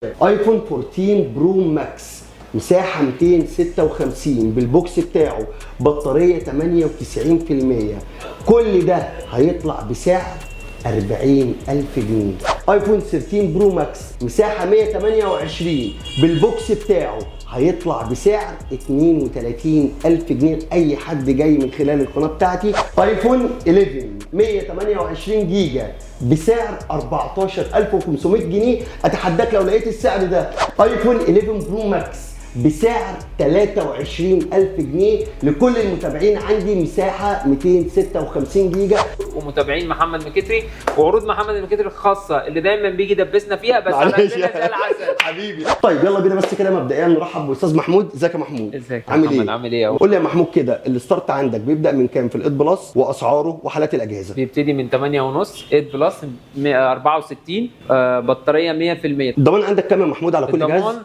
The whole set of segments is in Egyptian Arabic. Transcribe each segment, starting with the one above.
iPhone 14 Pro Max مساحة 256 بال box بتاعه، بطارية 98%، كل ده هيطلع بسعر 40000 جنيه. iPhone 13 Pro Max مساحة 128 بال box بتاعه هيطلع بسعر 32000 جنيه لأي حد جاي من خلال القناة بتاعتي. iPhone 11 128 جيجا بسعر 14500 جنيه، اتحداك لو لقيت السعر ده. iPhone 11 Pro Max بسعر 23000 جنيه لكل المتابعين عندي، مساحة 256 جيجا. ومتابعين محمد مكتري وعروض محمد المكتري الخاصة اللي دايما بيجي يدبسنا فيها، بس على معلش. قلبنا زي العسل. حبيبي. طيب يلا بينا، بس كده مبدئيا نرحب باستاذ محمود. ازيك يا محمود؟ ازيك يا عامل محمد؟ ايه؟ عامل ايه؟ قول لي يا محمود كده، ال start عندك بيبدا من كام في ال eight Plus واسعاره وحالات الاجهزه؟ بيبتدي من 8 ونص 8 Plus 64، بطارية 100%. الضمان عندك كام يا محمود على كل جهاز؟ الضمان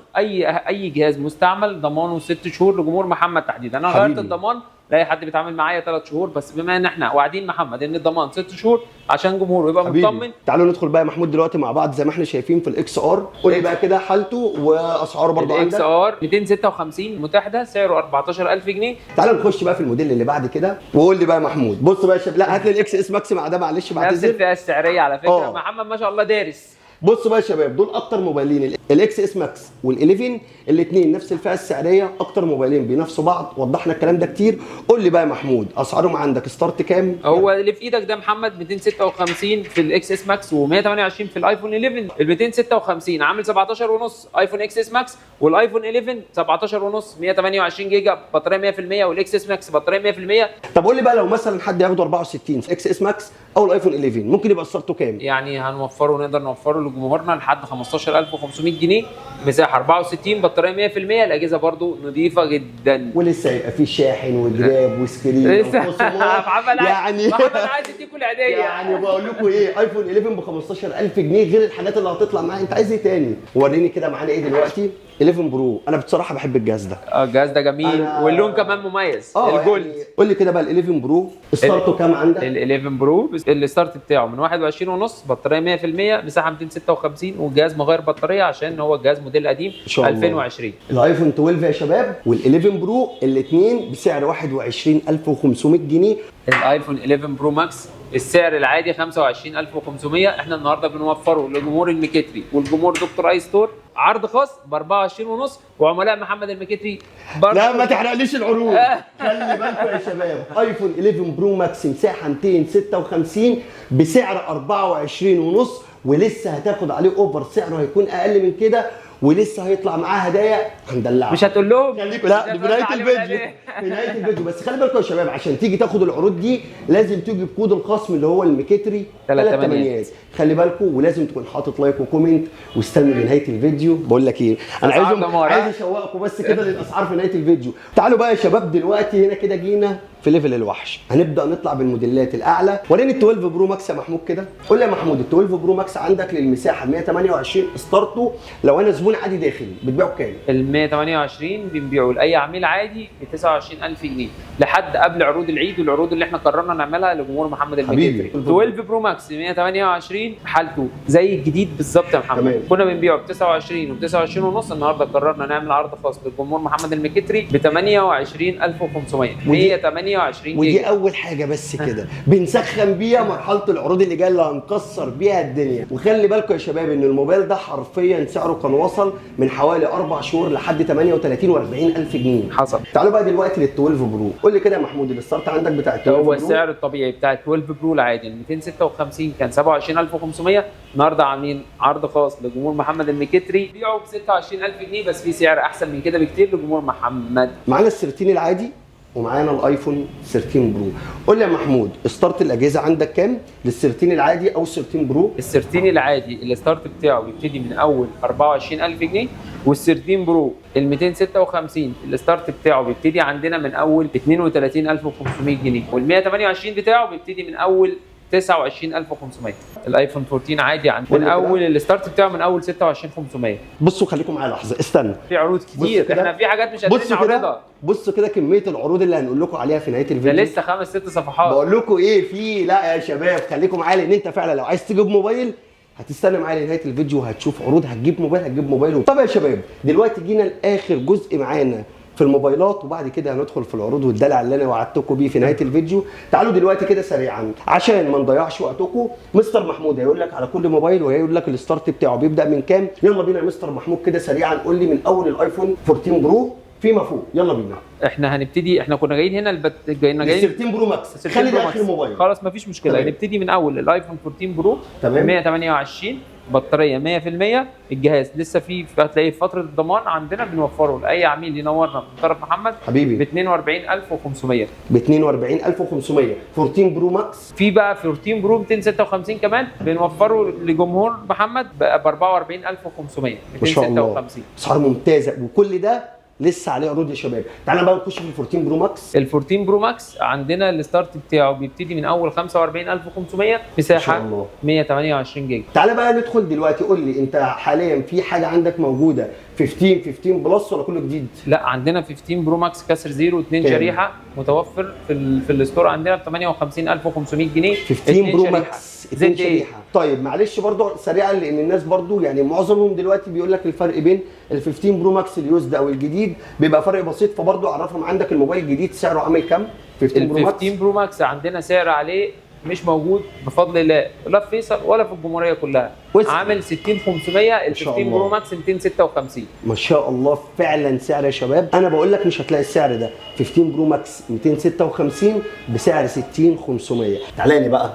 اي جهاز مستعمل ضمانه 6 شهور لجمهور محمد تحديدا. انا غيرت حبيبي. الضمان لاي حد بيتعامل معايا 3 شهور، بس بما ان احنا واعدين محمد ان الضمان 6 شهور عشان جمهوره يبقى حبيبي. مطمن. تعالوا ندخل بقى يا محمود دلوقتي مع بعض زي ما احنا شايفين في ال XR، قول لي بقى كده حالته واسعاره برضو ال X عندك. R 256 متاح، ده سعره 14000 جنيه. تعالوا نخش بقى في الموديل اللي بعد كده، وقول لي بقى يا محمود. بص بقى يا شباب، لا، هات لي ال XS Max مع ده، معلش نفس بعتذر. الفئة السعرية على فكره. محمد ما شاء الله دارس. بصوا بقى يا شباب، دول اكتر موبايلين، ال XS Max وال11، الاثنين نفس الفئة السعريه، اكتر موبايلين بينافسوا بعض، وضحنا الكلام ده كتير. قول لي بقى يا محمود، اسعارهم عندك start كام؟ هو اللي في ايدك ده محمد 256 في ال XS Max و128 في ال iPhone 11. ال 256 عامل 17 ونص iPhone XS Max، وال iPhone 11 17 ونص 128 جيجا بطارية 100%، وال XS Max بطارية 100%. طب قول لي بقى، لو مثلا حد ياخده 64 XS Max او ال iPhone 11 ممكن يبقى start ه كام؟ يعني هنوفره، نقدر نوفره لجمهورنا لحد 15500 جنيه، مساحة 64 بطارية 100%. الاجهزة برضو نظيفة جدا. ولسه هيبقى فيه شاحن وجراب و screen لسه. وخصومات. محمد عايز يعني محمد عايز يديكوا العيديه. يعني بقول لكم ايه، iPhone 11 ب 15000 جنيه غير الحاجات اللي هتطلع معاه، انت عايز ايه تاني؟ وريني كده معانا ايه دلوقتي؟ 11 Pro، انا بصراحة بحب الجهاز ده. الجهاز ده جميل واللون كمان مميز، ال gold. يعني قول لي كده بقى، ال 11 Pro start ه كام عندك؟ ال 11 Pro بس ال start بتاعه من 21 ونص، بطارية 100%، مساحة 256، والجهاز مغير بطارية عشان هو الجهاز موديل قديم. إن شاء الله. 2020. ال iPhone 12 يا شباب وال 11 Pro الاثنين بسعر 21500 جنيه. ال iPhone 11 Pro Max السعر العادي 25500، احنا النهارده بنوفره لجمهور المكتري والجمهور دكتور اي ستور عرض خاص ب 24 ونص، وعملاء محمد المكتري برضه. لا، ما تحرقليش العروض. خلي بالكم يا شباب، iPhone 11 Pro Max مساحة 256 بسعر 24 ونص، ولسه هتاخد عليه offer سعره هيكون اقل من كده، ولسه هيطلع معاه هدايا هندلعها. مش هتقول لهم؟ خليكم، لا، مش دي في نهاية هتوزع عليهم الفيديو. الهدايا. في نهاية الفيديو. بس خلي بالكم يا شباب، عشان تيجي تاخد العروض دي لازم تيجي بكود الخصم اللي هو المكتري تلات 3 تمانيات. تمانيات. خلي بالكم، ولازم تكون حاطط like و comment واستنوا لنهاية الفيديو. بقول لك ايه، انا أسعار عايزهم دمار، ها؟ عايز اشوقكم بس كده للاسعار في نهاية الفيديو. تعالوا بقى يا شباب، دلوقتي هنا كده جينا في level الوحش، هنبدا نطلع بالموديلات الاعلى. وريني ال 12 Pro Max يا محمود كده. قول لي يا محمود، ال 12 Pro Max عندك للمساحه 128 start ه لو انا زبون عادي داخل بتبيعه بكام؟ ال 128 بنبيعه لاي عميل عادي ب 29000 جنيه لحد قبل عروض العيد والعروض اللي احنا قررنا نعملها لجمهور محمد حبيبي. المكتري. 12 Pro Max 128 حالته زي الجديد بالظبط يا محمد. تمام. كنا بنبيعه ب 29 وب 29 ونص، النهارده قررنا نعمل عرض خاص للجمهور محمد المكتري ب 28500، 128 ودي جيجا. اول حاجة بس كده بنسخن بيها مرحلة العروض اللي جاية اللي هنكسر بيها الدنيا. وخلي بالكم يا شباب ان الموبايل ده حرفيا سعره كان وصل من حوالي 4 شهور لحد 38 و40 الف جنيه. حصل. تعالوا بقى دلوقتي لل 12 Pro. قول لي كده يا محمود، ال start عندك بتاع ال 12 هو Pro؟ السعر الطبيعي بتاع 12 Pro العادي ال 256 كان 27500، النهارده عاملين عرض خاص لجمهور محمد المكتري بيعوا ب 26000 جنيه، بس في سعر احسن من كده بكتير لجمهور محمد. معانا ال 13 العادي ومعانا ال iPhone 13 Pro. قول لي يا محمود، start الاجهزة عندك كام لل 13 العادي او 13 Pro؟ ال 13 العادي ال start بتاعه بيبتدي من اول 24000 جنيه، وال 13 Pro ال 256 ال start بتاعه بيبتدي عندنا من اول 32500 جنيه، وال 128 بتاعه بيبتدي من اول 29500. ال iPhone 14 عادي عند قول من لي كده. اول ال start بتاعه من اول 26500. بصوا، خليكم معايا لحظه، استنى. في عروض كتير. كده. احنا في حاجات مش قادرين بصوا كده. نعرضها. بصوا كده كمية العروض اللي هنقول لكم عليها في نهاية ده الفيديو. لسه خمس ست صفحات. بقول لكم ايه، في لا يا شباب، خليكم معايا، لان انت فعلا لو عايز تجيب موبايل هتستنى معايا لنهاية الفيديو وهتشوف عروض، هتجيب موبايل، هتجيب موبايل. طب يا شباب دلوقتي جينا لاخر جزء معانا في الموبايلات، وبعد كده هندخل في العروض والدلع اللي انا وعدتكم بيه في نهاية الفيديو. تعالوا دلوقتي كده سريعا عشان ما نضيعش وقتكم، مستر محمود هيقول لك على كل موبايل وهيقول لك ال start بتاعه بيبدا من كام. يلا بينا يا مستر محمود كده سريعا، قول لي من اول ال iPhone 14 Pro فيما فوق. يلا بينا. احنا هنبتدي، احنا كنا جايين هنا جايين 13 Pro Max، خلي ده اخر موبايل خلاص مفيش مشكلة. تمام. هنبتدي من اول ال iPhone 14 Pro. تمام. 128 بطارية 100%، الجهاز لسه فيه، هتلاقيه في فترة الضمان عندنا بنوفره لاي عميل ينورنا من طرف محمد حبيبي ب 42500. ب 42500 14 Pro Max. في بقى 14 Pro 256 كمان بنوفره لجمهور محمد ب 44500. ما شاء الله، 256 اسعار ممتازة، وكل ده لسه عليه عروض يا شباب. تعالى بقى نخش في ال 14 Pro Max. ال 14 Pro Max عندنا ال start بتاعه بيبتدي من اول 45500، مساحة 128 جيجا. تعالى بقى ندخل دلوقتي، قول لي انت حاليا في حاجة عندك موجودة 15 15 Plus ولا كله جديد؟ لا، عندنا 15 Pro Max كسر zero 2 شريحة متوفر في ال store عندنا ب 58500 جنيه. 15 Pro Max 2 شريحة. طيب معلش برضو سريعا، لان الناس برضو يعني معظمهم دلوقتي بيقول لك الفرق بين ال 15 Pro Max ال used او الجديد بيبقى فرق بسيط، فبرضو عرفهم عندك الموبايل الجديد سعره عامل كام؟ 15 Pro Max. 15 Pro Max عندنا سعر عليه مش موجود بفضل الله لا في فيصل ولا في الجمهورية كلها، عامل 60500 ال 15 Pro Max 256. ما شاء الله، فعلا سعر يا شباب، انا بقول لك مش هتلاقي السعر ده. 15 Pro Max 256 بسعر 60500. تعالى لي بقى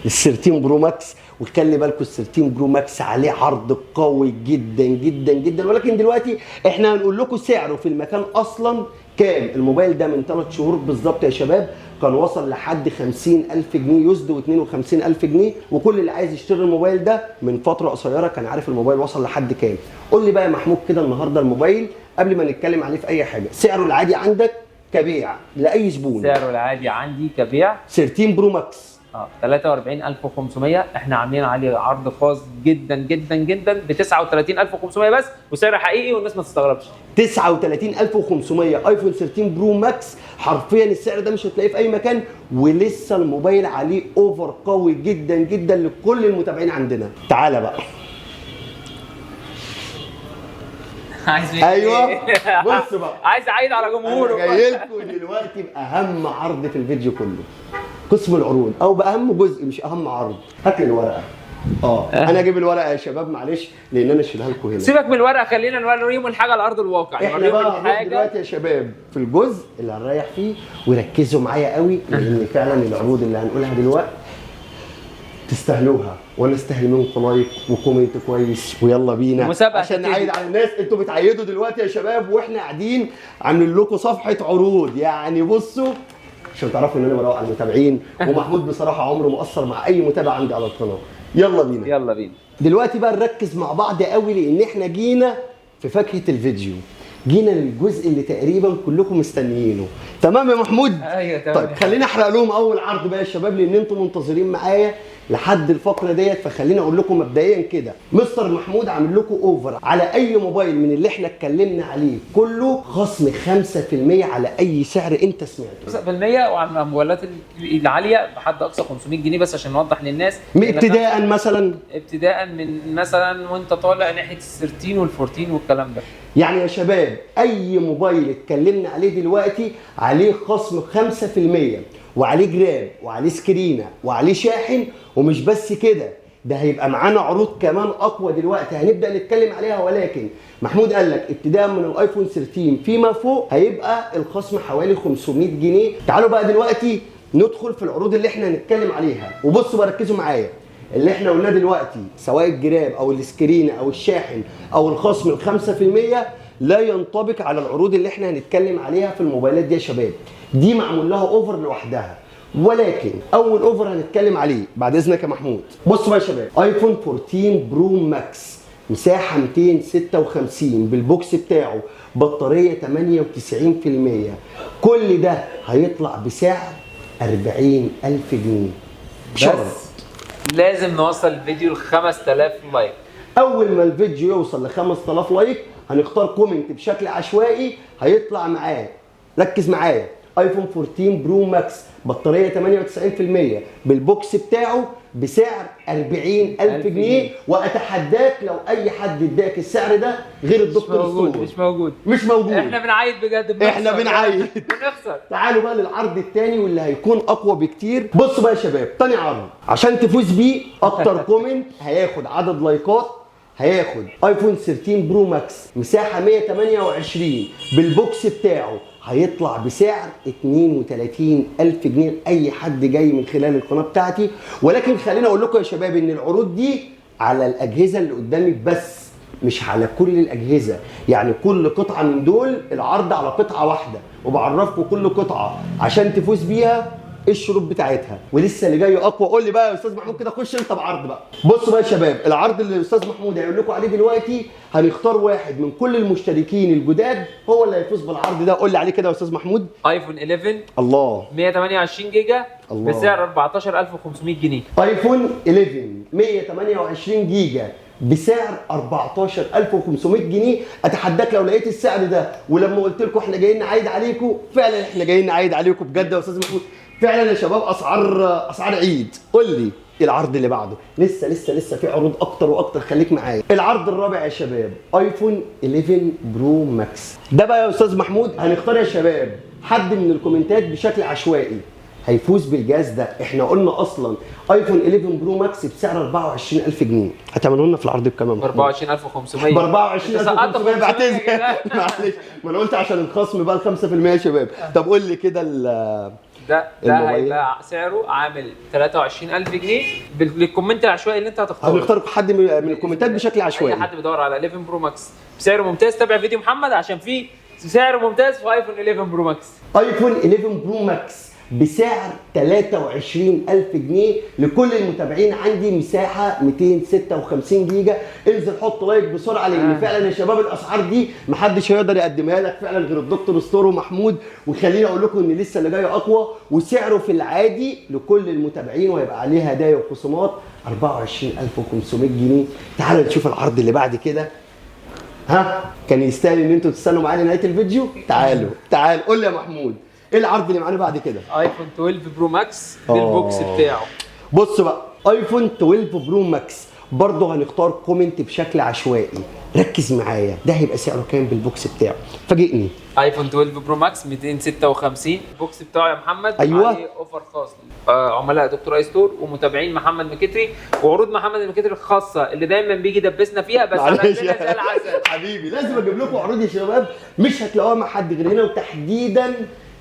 ال 13 Pro Max، وخلي بالكم ال 13 Pro Max عليه عرض قوي جدا جدا جدا، ولكن دلوقتي احنا هنقول لكم سعره في المكان اصلا كام. الموبايل ده من 3 شهور بالظبط يا شباب كان وصل لحد 50000 جنيه used و52000 جنيه، وكل اللي عايز يشتري الموبايل ده من فترة قصيرة كان عارف الموبايل وصل لحد كام. قول لي بقى يا محمود كده النهارده الموبايل قبل ما نتكلم عليه في اي حاجة، سعره العادي عندك كبيع لاي زبون؟ سعره العادي عندي كبيع 13 Pro Max 43500، احنا عاملين عليه عرض خاص جدا جدا جدا ب 39500 بس، وسعر حقيقي والناس ما تستغربش. 39500 iPhone 13 Pro Max، حرفيا السعر ده مش هتلاقيه في اي مكان، ولسه الموبايل عليه offer قوي جدا جدا لكل المتابعين عندنا. تعالى بقى. عايز ايوه بص بقى، عايز اعيد على جمهوره. انا جاي لكم دلوقتي باهم عرض في الفيديو كله، قسم العروض، او باهم جزء مش اهم عرض. هات لي الورقة. انا اجيب الورقة يا شباب معلش، لان انا شيلها لكم هنا. سيبك من الورقة، خلينا نوريهم الحاجة على ارض الواقع. احنا بقى دلوقتي يا شباب في الجزء اللي هنريح فيه، وركزوا معايا قوي لان فعلا العروض اللي هنقولها دلوقتي تستاهلوها، وانا استاهل منكم like و comment كويس، ويلا بينا عشان نعيد على الناس. انتوا بتعيدوا دلوقتي يا شباب واحنا قاعدين عاملين لكم صفحة عروض، يعني بصوا عشان تعرفوا ان انا بروق على المتابعين، ومحمود بصراحة عمره ما قصر مع اي متابع عندي على القناة. يلا بينا، يلا بينا دلوقتي بقى نركز مع بعض قوي، لان احنا جينا في فاكهة الفيديو، جينا للجزء اللي تقريبا كلكم مستنيينه. تمام يا محمود؟ ايوه تمام. طيب خلينا احرق لهم اول عرض بقى يا شباب، لان انتم منتظرين معايا لحد الفقرة ديت. فخليني اقول لكم مبدئيا كده، مستر محمود عامل لكم offer على اي موبايل من اللي احنا اتكلمنا عليه كله، خصم 5% على اي سعر انت سمعته. 5% وعلى الموبايلات العالية بحد اقصى 500 جنيه بس، عشان نوضح للناس. ابتداء مثلا، ابتداء من مثلا وانت طالع ناحية ال 13 وال 14 والكلام ده. يعني يا شباب اي موبايل اتكلمنا عليه دلوقتي عليه خصم 5%، وعليه جراب وعليه سكرينه وعليه شاحن، ومش بس كده، ده هيبقى معانا عروض كمان اقوى دلوقتي هنبدا نتكلم عليها. ولكن محمود قال لك ابتداء من ال iPhone 13 فيما فوق هيبقى الخصم حوالي 500 جنيه. تعالوا بقى دلوقتي ندخل في العروض اللي احنا هنتكلم عليها، وبصوا بقى ركزوا معايا. اللي احنا قلناه دلوقتي سواء الجراب او السكرينه او الشاحن او الخصم ال 5% لا ينطبق على العروض اللي احنا هنتكلم عليها في الموبايلات دي يا شباب، دي معمول لها offer لوحدها. ولكن اول offer هنتكلم عليه بعد اذنك يا محمود. بصوا بقى يا شباب، iPhone 14 Pro Max مساحة 256 بال box بتاعه، بطارية 98%، كل ده هيطلع بسعر 40000 جنيه. بس لازم نوصل الفيديو ل 5000 like. اول ما الفيديو يوصل ل 5000 like هنختار comment بشكل عشوائي هيطلع معاه، ركز معايا، iPhone 14 Pro Max بطارية 98% بال box بتاعه بسعر 40000 جنيه. واتحداك لو اي حد اداك السعر ده غير مش الدكتور موجود، Store. مش موجود. مش موجود. احنا بنعيد بجد، بنخسر. احنا بنعيد. بنخسر. تعالوا بقى للعرض الثاني واللي هيكون اقوى بكتير. بصوا بقى يا شباب، تاني عرض عشان تفوز بيه اكتر comment هياخد عدد لايكات، هياخد iPhone 13 Pro Max مساحة 128 بال box بتاعه، هيطلع بسعر 32000 جنيه اي حد جاي من خلال القناة بتاعتي. ولكن خليني اقول لكم يا شباب ان العروض دي على الاجهزة اللي قدامي بس، مش على كل الاجهزة، يعني كل قطعه من دول العرض على قطعه واحدة، وبعرفكم كل قطعه عشان تفوز بيها ايه الشروط بتاعتها. ولسه اللي جاي اقوى. قول لي بقى يا استاذ محمود كده، خش انت بعرض بقى. بصوا بقى يا شباب، العرض اللي الاستاذ محمود هيقول لكم عليه دلوقتي، هنختار واحد من كل المشتركين الجداد هو اللي هيفوز بالعرض ده. قول لي عليه كده يا استاذ محمود. iPhone 11 الله. 128 جيجا الله. بسعر 14500 جنيه. iPhone 11 128 جيجا بسعر 14500 جنيه. اتحداك لو لقيت السعر ده. ولما قلت لكم احنا جايين نعيد عليكم، فعلا احنا جايين نعيد عليكم بجد يا استاذ محمود. فعلا يا شباب اسعار عيد. قول لي العرض اللي بعده. لسه لسه لسه في عروض اكتر واكتر، خليك معايا. العرض الرابع يا شباب، iPhone 11 Pro Max. ده بقى يا استاذ محمود هنختار يا شباب حد من الكومنتات بشكل عشوائي هيفوز بالجهاز ده. احنا قلنا اصلا iPhone 11 Pro Max بسعر 24000 جنيه، هتعملوا لنا في العرض بكام يا محمود؟ 24500. ب 24500. بعتذر معلش، ما انا قلت عشان الخصم بقى ال 5% يا شباب. طب قول لي كده ده الموبايل. هيبقى سعره عامل 23000 جنيه لل comment العشوائي اللي انت هتختاره. هنختار حد من الكومنتات بشكل عشوائي. اي حد بيدور على 11 Pro Max بسعر ممتاز، تابع فيديو محمد عشان فيه سعر ممتاز في iPhone 11 Pro Max. iPhone 11 Pro Max بسعر 23000 جنيه لكل المتابعين عندي، مساحة 256 جيجا. انزل حط like بسرعة، لان فعلا يا شباب الاسعار دي محدش هيقدر يقدمها لك فعلا غير الدكتور Store ومحمود. وخليني اقول لكم ان لسه اللي جاي اقوى، وسعره في العادي لكل المتابعين وهيبقى عليه هدايا وخصومات 24500 جنيه. تعالوا نشوف العرض اللي بعد كده. ها، كان يستاهل ان انتوا تستنوا معانا لنهاية الفيديو. تعالوا تعالوا، قول لي يا محمود ايه العرض اللي معانا بعد كده؟ iPhone 12 Pro Max بال box بتاعه. بص بقى، iPhone 12 Pro Max برضه هنختار comment بشكل عشوائي. ركز معايا، ده هيبقى سعره كام بال box بتاعه؟ فاجئني. iPhone 12 Pro Max 256، ال box بتاعه يا محمد. أيوة. عليه offer خاص عملاء دكتور اي Store ومتابعين محمد مكتري، وعروض محمد المكتري الخاصة اللي دايما بيجي يدبسنا فيها، بس على معلش. قلبنا زي العسل. حبيبي، لازم اجيب لكم عروض يا شباب مش هتلاقوها مع حد غير هنا، وتحديدا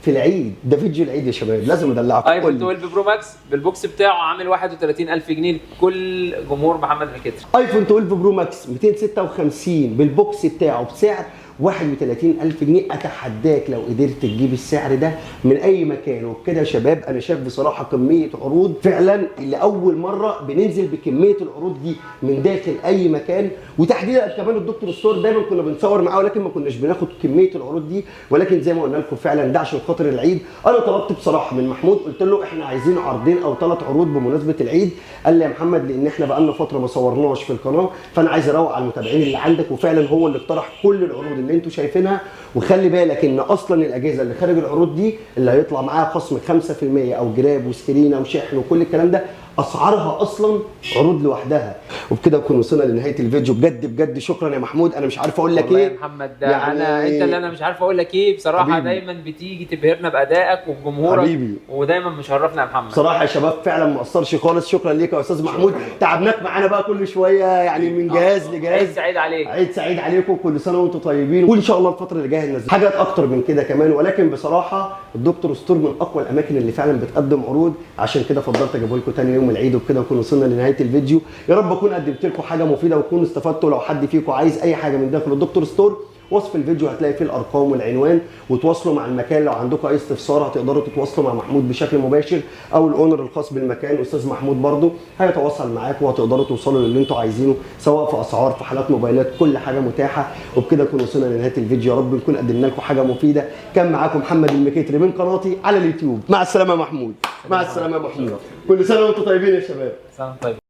في العيد. ده فيديو العيد يا شباب، لازم ادلعكم. iPhone قول لي. 12 Pro Max بال box بتاعه عامل 31000 جنيه لكل جمهور محمد المكتري. iPhone 12 Pro Max 256 بال box بتاعه بسعر 31000 جنيه. اتحداك لو قدرت تجيب السعر ده من اي مكان. وبكده يا شباب انا شايف بصراحة كمية عروض فعلا لاول مرة بننزل بكمية العروض دي من داخل اي مكان، وتحديدا كمان الدكتور Store دايما كنا بنصور معاه ولكن ما كناش بناخد كمية العروض دي. ولكن زي ما قلنا لكم فعلا ده عشان خاطر العيد. انا طلبت بصراحة من محمود، قلت له احنا عايزين عرضين او 3 عروض بمناسبة العيد. قال لي يا محمد لان احنا بقالنا فترة ما صورناش في القناة، فانا عايز اروق على المتابعين اللي عندك. وفعلا هو اللي اقترح كل العروض اللي انتوا شايفينها. وخلي بالك ان اصلا الاجهزة اللي خارج العروض دي اللي هيطلع معاها خصم 5% او جراب وسكرينه وشحن وكل الكلام ده، اسعارها اصلا عروض لوحدها. وبكده نكون وصلنا لنهاية الفيديو. بجد بجد شكرا يا محمود، انا مش عارف اقول لك والله ايه يا محمد، ده يعني انا انت اللي انا مش عارف اقول لك ايه بصراحة. حبيبي. دايما بتيجي تبهرنا بادائك وبجمهورك. حبيبي. ودايما مشرفنا يا محمد. بصراحة يا شباب فعلا ما قصرش خالص. شكرا ليك يا استاذ محمود، تعبناك معانا بقى كل شوية يعني من جهاز لجهاز. عيد سعيد عليك. عيد سعيد عليكم، كل سنة وانتم طيبين، وان شاء الله الفترة اللي جاية هننزل حاجات اكتر من كده كمان. ولكن بصراحة الدكتور Store من اقوى الاماكن اللي فعلا بتقدم عروض، عشان كده فضلت اجيبه لكم تاني يوم العيد. وبكده نكون وصلنا لنهاية الفيديو. يا رب اكون قدمت لكم حاجة مفيدة وتكونوا استفدتوا. لو حد فيكم عايز اي حاجة من داخل الدكتور Store، وصف الفيديو هتلاقي فيه الارقام والعنوان، وتواصلوا مع المكان. لو عندكم اي استفسار هتقدروا تتواصلوا مع محمود بشكل مباشر، او ال owner الخاص بالمكان استاذ محمود برضو هيتواصل معاكم، وهتقدروا توصلوا للي انتوا عايزينه، سواء في اسعار، في حالات موبايلات، كل حاجة متاحة. وبكده نكون وصلنا لنهاية الفيديو. يا رب نكون قدمنا لكم حاجة مفيدة. كان معاكم محمد المكيتري من قناتي على اليوتيوب. مع السلامة يا محمود. مع السلامة يا محمود. كل سنة وانتم طيبين يا شباب. سلام طيب.